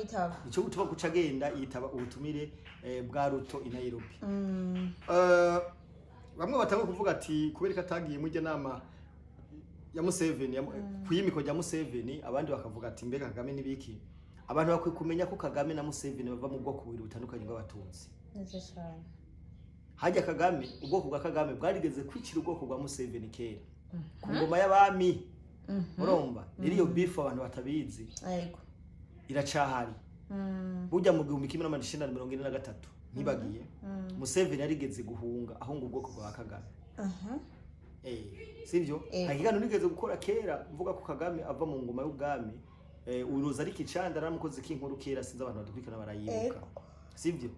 Yitaba. Nico gutuma guca agenda yitaba ubutumire bwa Ruto i Nairobi. Bamwe batanguye kuvuga ati kubera ko atagiye muri iryo nama ya Museveni kuyimiko rya Museveni, abandi bakavuga ati mbega Kagame nibiki. Abantu bakwiye kumenya ko Kagame na Museveni bava mu bwoko bubiri butandukanye bw'abatunzi. Neza cyane. Hajya Kagame, ubwoko bwa Kagame bwarigeze kwicira ubwoko bwa Museveni kera ku ngoma y'abami. Urumva rero iyo beef abantu batabizi iracahari. Burya mu 1943, ntibagiye, Museveni yarigeze guhunga ahunga ubwoko bwa Kagame. Sivyo? Eh. Hari ikiganiro nigeze gukora kera mvuga ko Kagame ava mu ngoma y'ubwami. Uruza ariko icanda naramukoze k'inkuru kera, sinzi abantu badukurikirana barayibuka. Sivyo?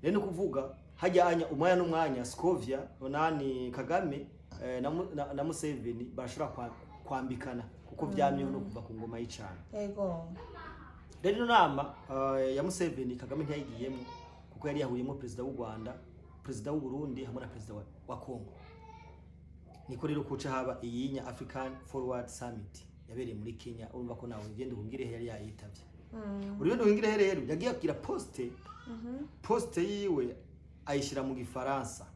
Rero ni ukuvuga hajya anya umwanya n'umwanya Scovia nani Kagame na Museveni barashobora kwambikana kuko vyamyeho no kuva ku ngoma y'icana. Rero ino nama ya Museveni, Kagame ntiyayigiyemo kuko yari yahuriyemo perezida w'u Rwanda, perezida w'u Burundi hamwe na perezida wa Congo. Niko rero kuca haba iyinya African Forward Summit yabereye muri Kenya. Urumva ko nawe ugenda uhungirehe yari yayitavye. Olivier Nduhungirehe rero yagiye agira poste yiwe ayishyira mu Gifaransa,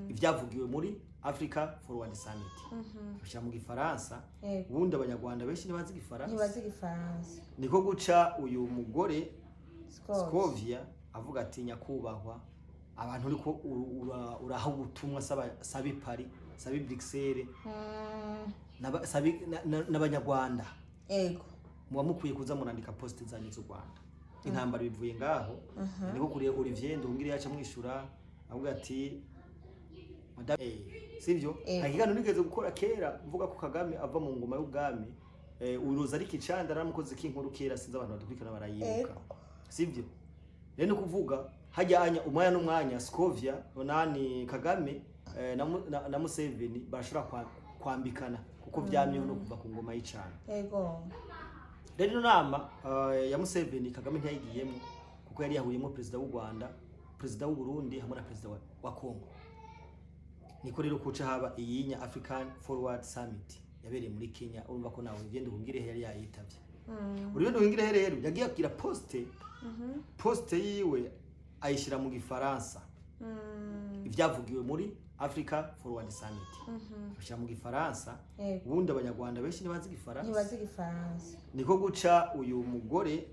ibyavugiwe muri Africa Forward Summit abishyira mu Gifaransa. Ubundi Abanyarwanda benshi ntibazi Igifaransa. Ntibazi Igifaransa. Niko guca uyu mugore Scovia. Scovia avuga ati nyakubahwa, abantu uriko uraha ubutumwa saba i Paris, saba i Bruxelles, n'Abanyarwanda muba mukwiye kuza murandika poste zanyu z'u Rwanda. Intambara bivuye ngaho. Niko kuriye Olivier Nduhungirehe yaca mwishura avuga ati madame, sivyo? Hari ikiganiro nigeze gukora kera mvuga ko Kagame ava mu ngoma y'ubwami. Uruza ariko icanda naramukoze k'inkuru kera, sinzi abantu badukurikirana barayibuka. Sivyo? Rero ni ukuvuga hajya anya umwanya n'umwanya Scovia nani Kagame na Museveni barashobora kwambikana kuko vyamyeho no kuva ku ngoma y'icana. Rero ino nama ya Museveni, Kagame ntiyayigiyemo kuko yari yahuriyemo perezida w'u Rwanda, perezida w'u Burundi hamwe na perezida wa Congo. Niko rero kuca haba iyinya African Forward Summit yabereye muri Kenya. Urumva ko nawe ugenda uhungirehe yari yayitavye. Olivier Nduhungirehe rero yagiye agira poste yiwe ayishyira mu Gifaransa, ibyavugiwe muri Africa Forward Summit abishyira mu Gifaransa. Ubundi Abanyarwanda benshi ntibazi Igifaransa. Ntibazi Igifaransa. Niko guca uyu mugore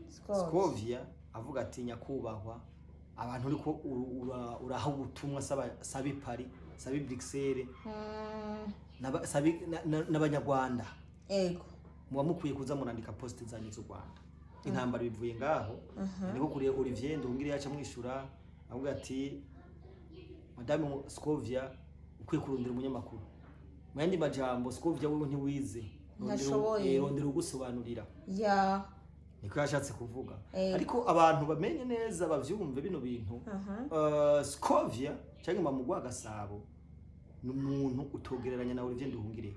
Scovia. Scovia avuga ati nyakubahwa, abantu uriko uraha ubutumwa saba i Paris, saba i Bruxelles, n'Abanyarwanda muba mukwiye kuza murandika poste zanyu z'u Rwanda. Intambara bivuye ngaho. Niko kuriye Olivier Nduhungirehe yaca mwishura avuga ati madame Scovia, ukwiye kurondera umunyamakuru. Mu yandi majambo, Scovia wewe ntiwize. Ntashoboye. Rondera ugusobanurira. Niko yashatse kuvuga. Ariko abantu bamenye neza bavyumve bino bintu. Scovia cyangwa Mama Gasabo ni umuntu utogereranya na Olivier Nduhungirehe.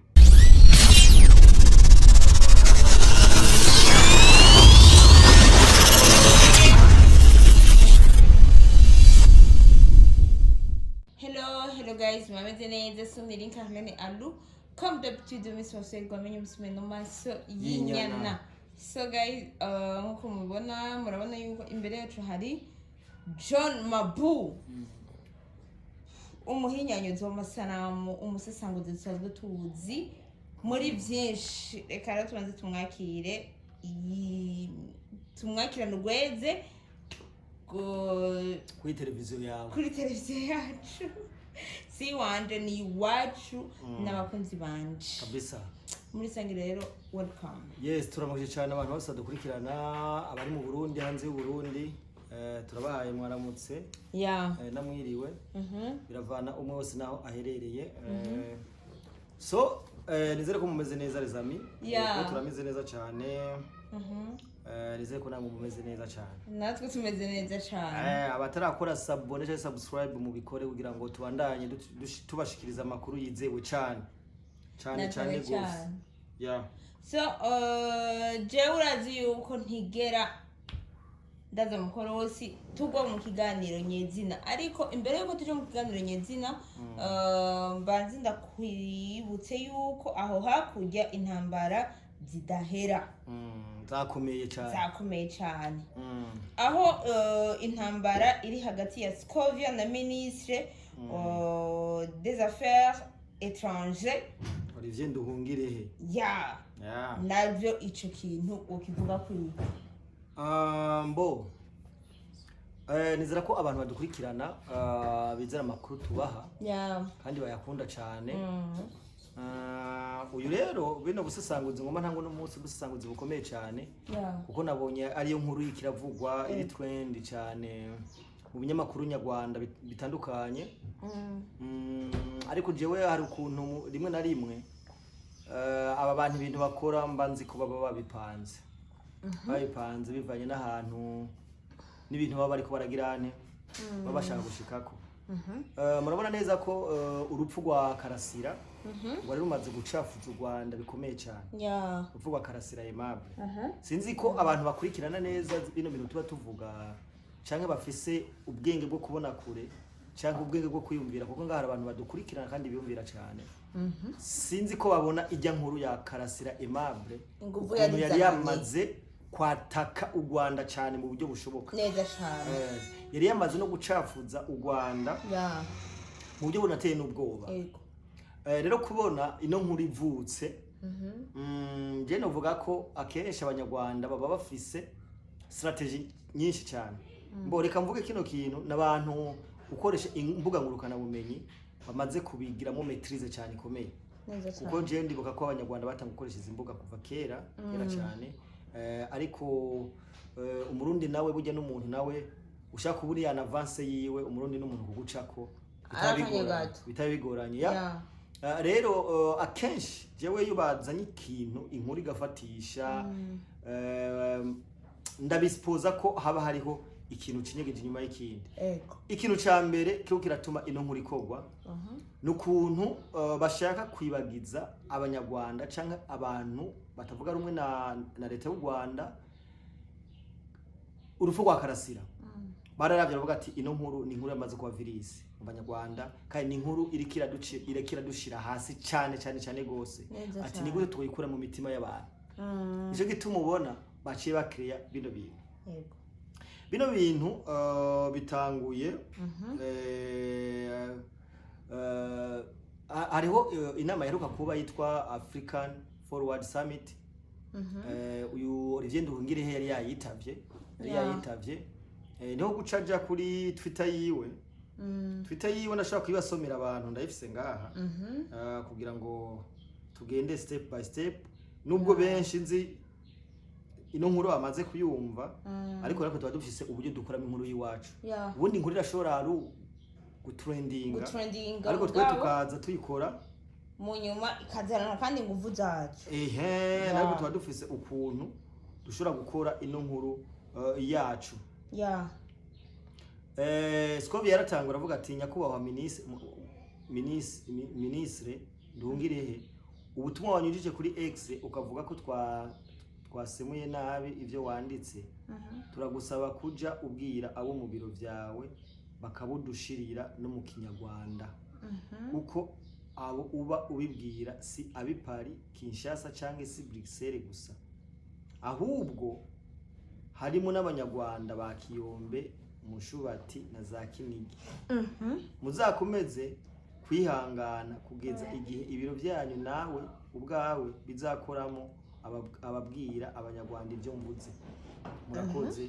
Hello, hello guys, mwameze neza? Sumniri Carmen Alu. Comme d'habitude, Miss Marcel Gwamenye musume no maso Y'inyana. y'inyana. So guys, nkuko mubibona, murabona yuko imbere yacu hari John Mabu. Umuhinyanyuzi w'amasanamu, umusesanguzi dusanzwe tuzi muri byinshi. Reka rero tubanze tumwakire, tumwakirane urweze Kuri televiziyo yawe. Kuri televiziyo yacu, si iwanje, ni iwacu n'abakunzi banje. Kabisa. Muri rusange rero, welcome. Yes, turamukije cyane abantu bose badukurikirana, abari mu Burundi, hanze y'u Burundi. Turabahaye mwaramutse namwiriwe. Biravana umwe wese naho aherereye. So nizere ko mumeze neza, les amis. Turameze neza cyane. Nizere ko namwe mumeze neza cyane. Natwe tumeze neza cyane. Abatarakora s'abonner cyangwa subscribe mubikore kugira ngo tubandanye tubashikiriza amakuru yizewe cyane cyane Na cyane cyane gose. cyane. Yeah. So jewe urazi yuko ntigera ndaza mukoro wose tugwa mu kiganiro nyezina, ariko imbere yuko tuja mu kiganiro nyezina, mbanze ndakwibutse yuko aho hakurya intambara Zidahera. Zakomeye cyane. Zakomeye cyane, aho intambara iri hagati ya Scovia na ministre des affaires étrangères Olivier Nduhungirehe. Ya. Navyo ico kintu ukivuga kwiga? Ah, mbo nizera ko abantu badukurikirana bizera amakuru tubaha kandi bayakunda cyane. Uyu rero bino busesanguzi ngoma ntango n'umunsi busesanguzi bukomeye cyane, kuko nabonye ariyo nkuru ikiravugwa, iri trend cyane mu binyamakuru nyarwanda bitandukanye. Ariko jewe hari ukuntu rimwe na rimwe aba bantu ibintu bakora mba nzi ko baba babipanze bivanye n'ahantu n'ibintu baba bariko baragirane, baba bashaka gushikako. Murabona neza ko urupfu rwa Karasira rwari rumaze gucafuza u Rwanda bikomeye cyane. Urupfu rwa Karasira Aimable, sinzi ko abantu bakurikirana neza bino bintu tuba tuvuga canke bafise ubwenge bwo kubona kure canke ubwenge bwo kwiyumvira, kuko ngaha hari abantu badukurikirana kandi biyumvira cyane. Sinzi ko babona ijya nkuru ya Karasira Aimable, Inguvu ukuntu yari yari izananye. yamaze kwataka u Rwanda cyane mu buryo bushoboka. Neza cyane. Yari yamaze no gucafuza u Rwanda mu buryo bunateye n'ubwoba. Rero kubona ino nkuru ivutse, je novuga ko akenshi abanyarwanda baba bafise strategy nyinshi cyane. Mbo reka mvuge kino kintu, n'abantu gukoresha imbuga ngurukanabumenyi bamaze kubigiramo maîtrise cyane ikomeye, Neza kuko cyane. jewe ndibuka ko abanyarwanda batanga gukoresha izi mbuga kuva kera kera cyane. Ariko umurundi nawe burya n'umuntu nawe ushaka uba uri en avance yiwe, umurundi n'umuntu kugucako bitaba Ari akanya bigoranye, gato. bitaba bigoranye ya. Rero akenshi jewe iyo bazanye ikintu, inkuru igafatisha, ndabisipoza ko haba hariho ikintu kinyegeje inyuma y'ikindi. Ikintu ca mbere kiriko kiratuma ino nkuru ikorwa ni ukuntu bashaka kwibagiza abanyarwanda canke abantu batavuga rumwe na leta y'u Rwanda urupfu rwa Karasira. Bararavye baravuga ati ino nkuru ni inkuru yamaze kuba virisi mu banyarwanda, kandi ni inkuru iriko iradushira hasi cyane cyane cyane gose. Neza Ati cyane. ni gute twayikura mu mitima y'abantu? Nico gituma ubona baciye bakireya bino bintu. Bino bintu bitanguye hariho inama iheruka kuba yitwa African Forward Summit. Uyu Olivier Nduhungirehe yari yayitavye. Niho guca aja kuri Twitter yiwe. Twitter yiwe ndashobora kuyibasomera abantu, ndayifise ngaha, kugira ngo tugende step by step, nubwo benshi nzi ino nkuru bamaze kuyumva, ariko tuba dufise uburyo dukoramo inkuru y'iwacu. Ubundi inkuru irashobora ari gutrendinga, Gutrendinga, ariko twe mugabo, tukaza tuyikora mu nyuma ikazanana kandi inguvu zacu. Ehe. Ariko tuba dufise ukuntu dushobora gukora ino nkuru yacu. Scovia yaratangura aravuga ati: "Nyakubahwa minisire Nduhungirehe, ubutumwa wanyujije kuri X ukavuga ko twasemuye nabi ivyo wanditse, turagusaba kuja ubwira abo mu biro vyawe bakabudushirira no mu Kinyarwanda, kuko abo uba ubibwira si abi Paris, Kinshasa canke si Bruxelles gusa, ahubwo harimo n'abanyarwanda ba Kiyombe, Mushubati na za Kinigi. Muzakomeze kwihangana kugeza igihe ibiro byanyu nawe ubwawe bizakoramo ababwira abanyarwanda ibyo mvuze. Murakoze,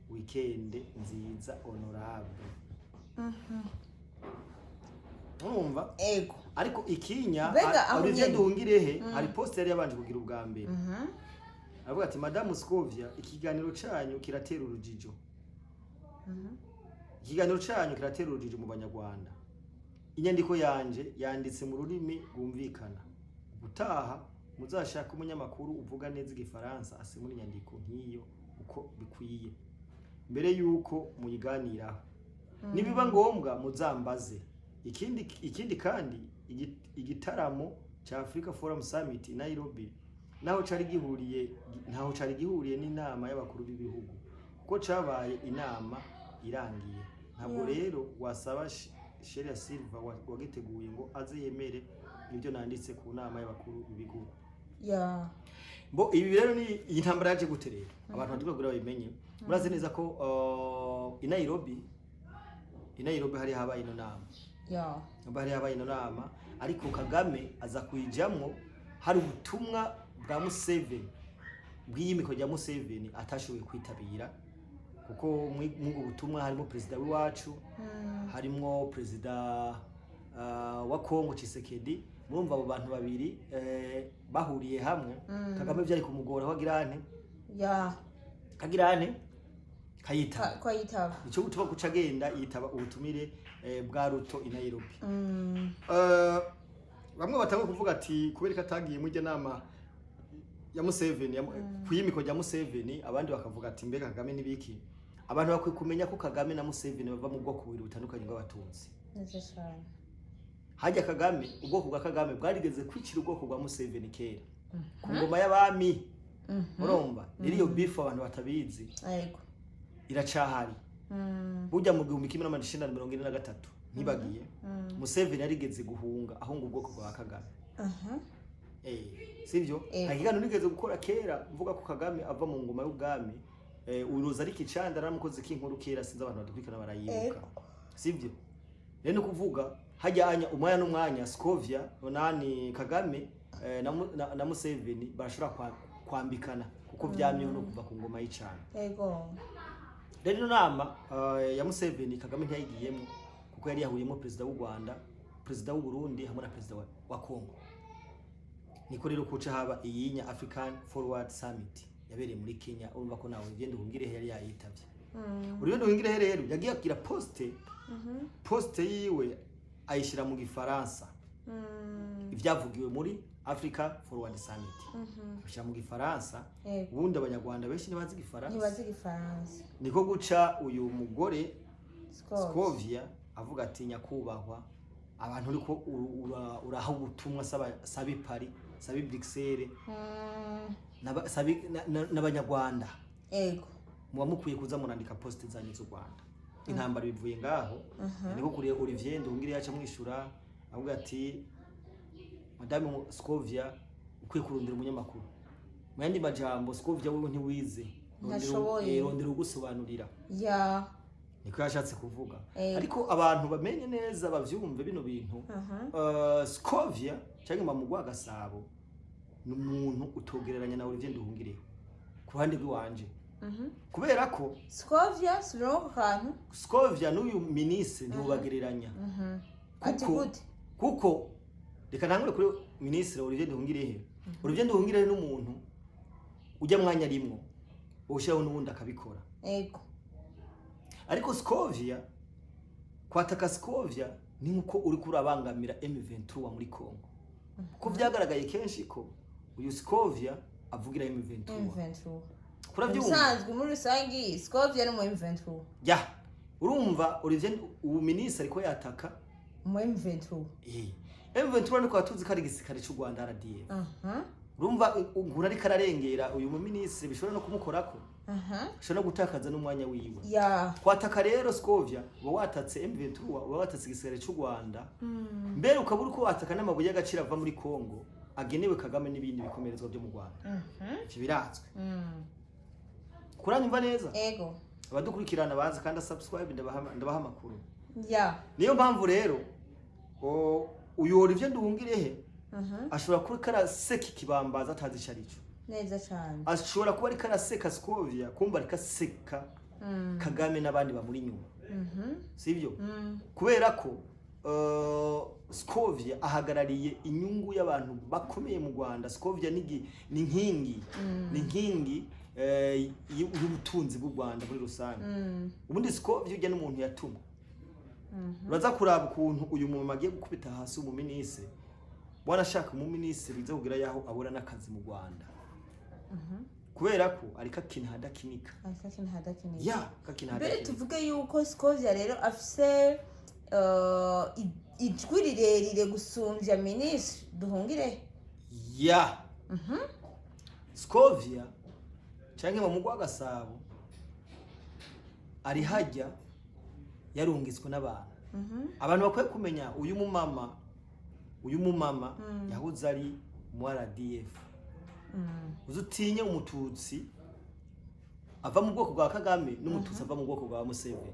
weekend nziza, honorable." Urumva? Ego. Ariko ikinya Mbega aho Olivier nyene? Nduhungirehe hari post yari yabanje kugira ubwa mbere, aravuga ati: "Madamu Scovia, ikiganiro canyu kiratera urujijo. Ikiganiro canyu kiratera urujijo mu banyarwanda. Inyandiko yanje yanditse mu rurimi rwumvikana. Ubutaha muzashaka umunyamakuru uvuga neza igifaransa asemura inyandiko nk'iyo uko bikwiye mbere yuko muyiganiraho. Nibiba ngombwa muzambaze ikindi. Ikindi kandi igitaramo ca Africa Forum Summit i Nairobi naho cari gihuriye, ntaho cari gihuriye n'inama y'abakuru b'ibihugu, kuko cabaye inama irangiye. Ntabwo rero wasaba Sheria Silva wagiteguye ngo aze yemere ibyo nanditse ku nama y'abakuru b'ibihugu." Bo ibi rero ni iyi ntambara yaje gute rero, abantu baduka kugira babimenye. Murazi neza ko i Nairobi hari habaye ino nama. Hari habaye ino nama, ariko Kagame aza kuyijamwo hari ubutumwa bwa Museveni bw'iyimikwa rya Museveni atashoboye kwitabira, kuko mw'ubwo butumwa harimo perezida w'iwacu, harimwo perezida wa Kongo Tshisekedi. Murumva abo bantu babiri bahuriye hamwe, Kagame byari kumugora aho agirane kagirane kayitaba. Ko yitaba. Nicyo gutuma kuca agenda yitaba ubutumire bwa Ruto i Nairobi. Bamwe batangwa kuvuga ati kubera ko atagiye muri iryo nama ya Museveni ku yimikwa rya Museveni, abandi bakavuga ati mbega Kagame n'ibiki. Abantu bakwiye kumenya ko Kagame na Museveni bava mu bwoko bubiri butandukanye bw'abatutsi. Neza cyane. Hajya Kagame, ubwoko bwa Kagame bwarigeze kwicira ubwoko bwa Museveni kera ku ngoma y'abami. Urumva rero iyo beef, abantu batabizi, iracahari. Burya mu 1943, ntibagiye, Museveni yarigeze guhunga ahunga ubwoko bwa Kagame. Sivyo? Ego. Hari ikiganiro nigeze gukora kera mvuga ko Kagame ava mu ngoma y'ubwami. Uruza ariko icanda naramukoze k'inkuru kera, sinzi abantu badukurikirana barayibuka. Sivyo? Rero ni ukuvuga hajyanya umwanya n'umwanya Scovia nani Kagame na Museveni barashobora kwambikana, kuko vyamyeho no kuva ku ngoma y'icanda. Rero ino nama ya Museveni, Kagame ntiyayigiyemo kuko yari yahuriyemo perezida w'u Rwanda, perezida w'u Burundi hamwe na perezida wa Congo. Niko rero kuca haba iyinya African Forward Summit yabereye muri Kenya. Urumva ko nawe ugenda uhungirehe yari yayitavye. Urugendo Nduhungirehe rero yagiye agira poste yiwe ayishyira mu Gifaransa. Ibyavugiwe muri Africa Forward Summit abishyira mu Gifaransa. Ubundi Abanyarwanda benshi ntibazi Igifaransa. Ntibazi Igifaransa. Niko guca uyu mugore Scott. Scovia avuga ati nyakubahwa, abantu uriko uraha ubutumwa saba i Paris, saba i Bruxelles, n'Abanyarwanda. Muba mukwiye kuza murandika poste zanyu z'u Rwanda. Intambara bivuye ngaho. Niko kuri Olivier Nduhungirehe yaca mwishura avuga ati Madame Scovia, ukwiye kurondera umunyamakuru. Mu yandi majambo, Scovia, wewe ntiwize. Ntashoboye. Rondera ugusobanurira. Niko yashatse kuvuga. Ariko abantu bamenye neza, bavyumve bino bintu. Scovia cyangwa Mama Gasabo ni umuntu utogereranya na Olivier Nduhungirehe ku ruhande rw'iwanje, kubera ko Scovia, subiramo ako kantu. Scovia n'uyu minisitiri ntibubagereranya. Ati gute? Kuko reka ntangure kuri minisitiri Olivier Nduhungirehe. Olivier Nduhungirehe n'umuntu ujya mwanya rimwo ushyiraho n'ubundi akabikora. Ariko Scovia, kwataka Scovia ni nkuko uri kurabangamira M23 muri Congo, kuko vyagaragaye kenshi ko uyu Scovia avugira M23. M23. Kuravyumva? Ubusanzwe muri rusangi Scovia ni mu M23. Ya, urumva Olivier, ubu minisitiri ariko yataka Mu M23. M23, niko tuzi ko ari igisirikare cy'u Rwanda RDF. Urumva ukuntu ariko ararengera uyu muminisitiri, bishobora no kumukorako, ashobora no gutakaza n'umwanya wiwe. Kwataka rero Scovia uba watatse M23, uba watatse igisirikare cy'u Rwanda, mbere ukaba uriko wataka n'amabuye y'agaciro ava muri Congo agenewe Kagame n'ibindi bikomerezwa byo mu Rwanda. Ivyo birazwi. Kuranyumva neza? Ego. Abadukurikirana bazi kandi subscribe, ndabaha amakuru. Niyo mpamvu rero uyu Olivier Nduhungirehe ashobora kuba karaseka ikibambaza atazi ico arico. Neza cyane. Ashobora kuba ariko araseka Scovia, kumva ariko aseka Kagame n'abandi bamuri inyuma. Sibyo? Kubera ko Scovia ahagarariye inyungu y'abantu bakomeye mu Rwanda. Scovia ni inkingi, ni inkingi y'ubutunzi bw'u Rwanda muri rusange. Ubundi Scovia ujya n'umuntu yatumwe. Uraza kuraba ukuntu uyu mumama agiye gukubita hasi umuminisitiri, wanashaka umuminisitiri biza kugira yaho abura n'akazi mu Rwanda, kubera ko ariko akina ahadakinika. Ariko akina ahadakinika. Ya, akina Mbere ahadakinika. Tuvuge yuko Scovia rero afise ijwi rirerire gusumbya minisitiri Duhungire. Ya, Scovia canke Mama Gasabo ari hajya yarungitswe n'abantu. Abantu bakwiye kumenya uyu mumama yahoze ari mu RDF. Uze utinye umututsi ava mu bwoko bwa Kagame n'umututsi ava mu bwoko bwa Museveni.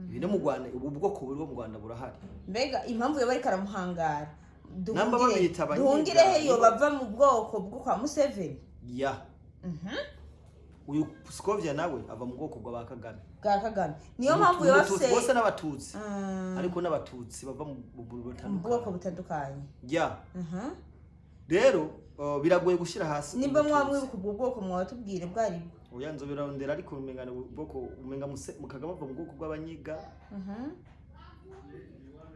Ibi no mu Rwanda, ubu bwoko buriho mu Rwanda burahari. Mbega impamvu yoba ariko aramuhangara? Namba babita abanyiga, Duhungire he nibo- yoba mu bwoko bwo kwa Museveni? Ya, uyu Scovia nawe ava mu bwoko bwa Kagame. Bwa Kagame, niyo mpamvu yoba Umututsi, afise bose n'abatutsi, ariko n'abatutsi bava mu mu butandukanye. Bwoko butandukanye. Ya, rero biragoye gushyira hasi Nimba umututsi. mwaba mwibuka ubwo bwoko, mwaba tubwire bwari bwo. Oya, nzobirondera, ariko umenga ni ubwoko, umenga mu Kagame ava mu bwoko bw'abanyiga.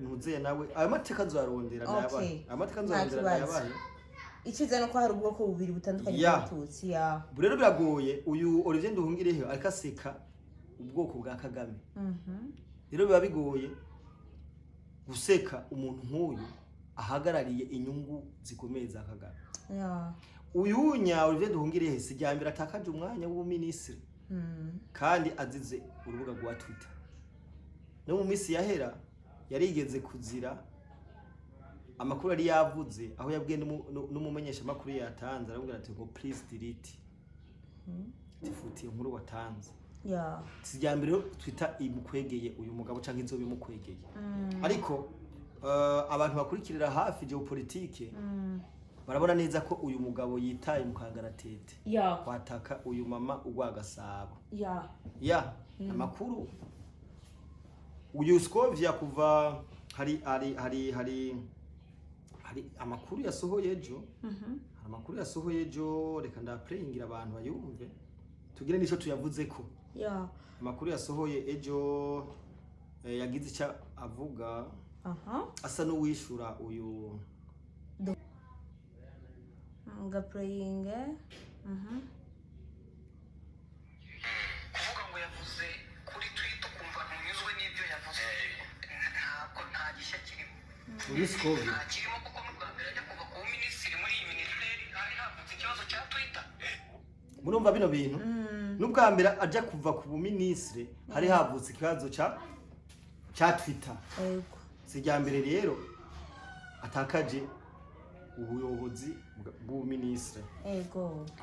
Ntuzeye nawe ayo mateka nzoyarondera, ndayabaye. Ayo mateka Nta nzoyarondera, kibazo. ndayabaye. Icyiza ni uko hari ubwoko bubiri butandukanye bw'abatutsi, ya. Ubu rero biragoye, uyu Olivier Nduhungirehe ariko aseka ubwoko bwa Kagame. Rero biba bigoye guseka umuntu nk'uyu ahagarariye inyungu zikomeye za Kagame. Uyu nya Olivier Nduhungirehe si irya mbere atakaje umwanya w'ubuminisitiri kandi azize urubuga rwa Twitter. No mu minsi yahera yarigeze kuzira amakuru yari yavuze, aho yabwiye n'umumenyeshamakuru yatanze, aramubwira ati ngo "Please delete", tifutiye inkuru watanze. Si irya mbere rero Twitter imukwegeye uyu mugabo canke izoba imukwegeye, ariko abantu bakurikirira hafi géopolitique barabona neza ko uyu mugabo yitaye mu kangaratete kwataka uyu mama Urwagasabo. Ya, amakuru uyu Scovia kuva hari amakuru yasohoye ejo, hari amakuru yasohoye ejo, reka ndaplayingira abantu bayumve, tugire nico tuyavuzeko. Amakuru yasohoye ejo, yagize icyo avuga, asa n'uwishura uyu. Ngaplayinge. Kuvuga ngo yavuze kuri Twitter ukumva ntunyuzwe n'ibyo yavuze, ntabwo nta gishya kirimo. Uyu Scovia. Nta kirimo, kuko n'ubwa mbere ajya kuva kuba minisitiri muri iyi minisiteri hari havutse ikibazo cya Twitter. Murumva bino bintu, n'ubwa mbere aja kuva ku buminisitiri hari havutse ikibazo ca Twitter. Si irya mbere rero atakaje ubuyobozi bw'ubuminisitiri.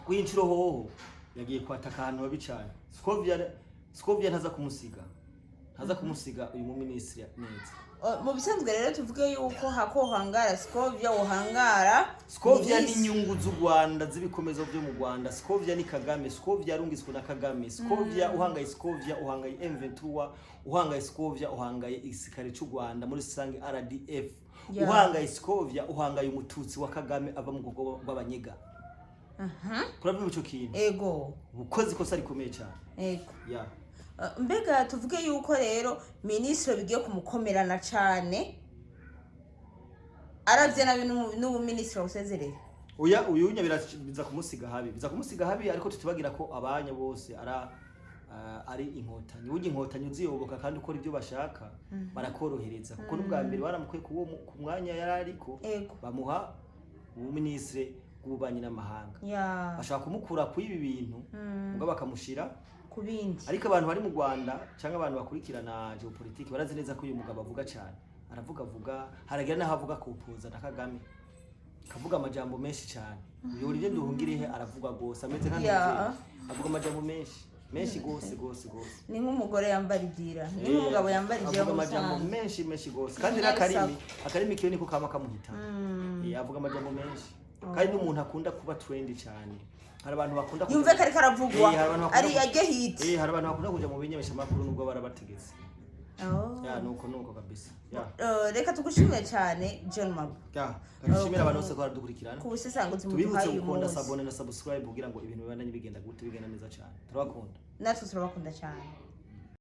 Kw'inshuro hoho yagiye kwataka ahantu habi cane. Scovia ntaza kumusiga, ntaza kumusiga uyu muminisitiri neza. O, mu bisanzwe rero tuvuge yuko hako hangara Scovia, wohangara Scovia ni Minisitiri. inyungu z'u Rwanda, z'ibikomezo byo mu Rwanda. Scovia ni Kagame. Scovia arungiswe na Kagame. Scovia uhangaye, Scovia uhangaye M23, uhangaye Scovia uhangaye igisirikare cy'u Rwanda muri rusange, RDF. Uhangaye Scovia uhangaye umututsi wa Kagame ava mu bwoko bw'abanyega. Kurabyumva ico kintu? Ego. Ubukozi ikosa rikomeye cyane. Ego. Ya. Mbega tuvuge yuko rero minisitiri bigiye kumukomerana cane, aravye nabi n'ubuminisitiri awusezereye? Oya, uyu nya biza kumusiga habi, biza kumusiga habi, ariko tutibagira ko abanya bose ara ari inkotanyi. Burya inkotanyi uziyoboka kandi ukora ibyo bashaka, barakorohereza, kuko n'ubwa mbere baramukuye ku mwanya yari ariko, bamuha ubuminisitiri bw'ububanyi n'amahanga. Bashaka kumukura ku ibi bintu, ubwo bakamushira ku bindi. Ariko abantu bari mu Rwanda cyangwa abantu bakurikirana géopolitique barazi neza ko uyu mugabo avuga cyane, aravuga avuga, haragira n'aho avuga kupoza na Kagame, kavuga amajambo menshi cyane. Uyu Olivier Nduhungirehe aravuga gose, ameze nka Ntuzeyi, avuga amajambo menshi menshi gose gose gose. Ni nk'umugore yambara ibyira, ni nk'umugabo yambara ibyira Avuga mu amajambo busanzwe. menshi menshi gose, kandi Umunyarusaku. n'akarimi, akarimi kiwe niko kama kamuhitana. Avuga amajambo menshi, kandi n'umuntu akunda kuba trendy cyane. Hari abantu bakunda Yumve ko ariko aravugwa. Hari abantu bakunda ari ajye hit. Hari abantu bakunda kuja mu bimenyeshamakuru nubwo barabategetse. Oh. Ya, nuko nuko kabisa, ya. Reka tugushimire cyane, John Mabu. Ya, ndashimira abantu bose ko baradukurikirana. Ku busesanguzi Tubibutse muduhaye uyu gukunda munsi. s'abonner na subscribe kugira ngo ibintu bibandanye bigenda gute, bigenda neza cyane. Turabakunda. Natwe turabakunda cyane.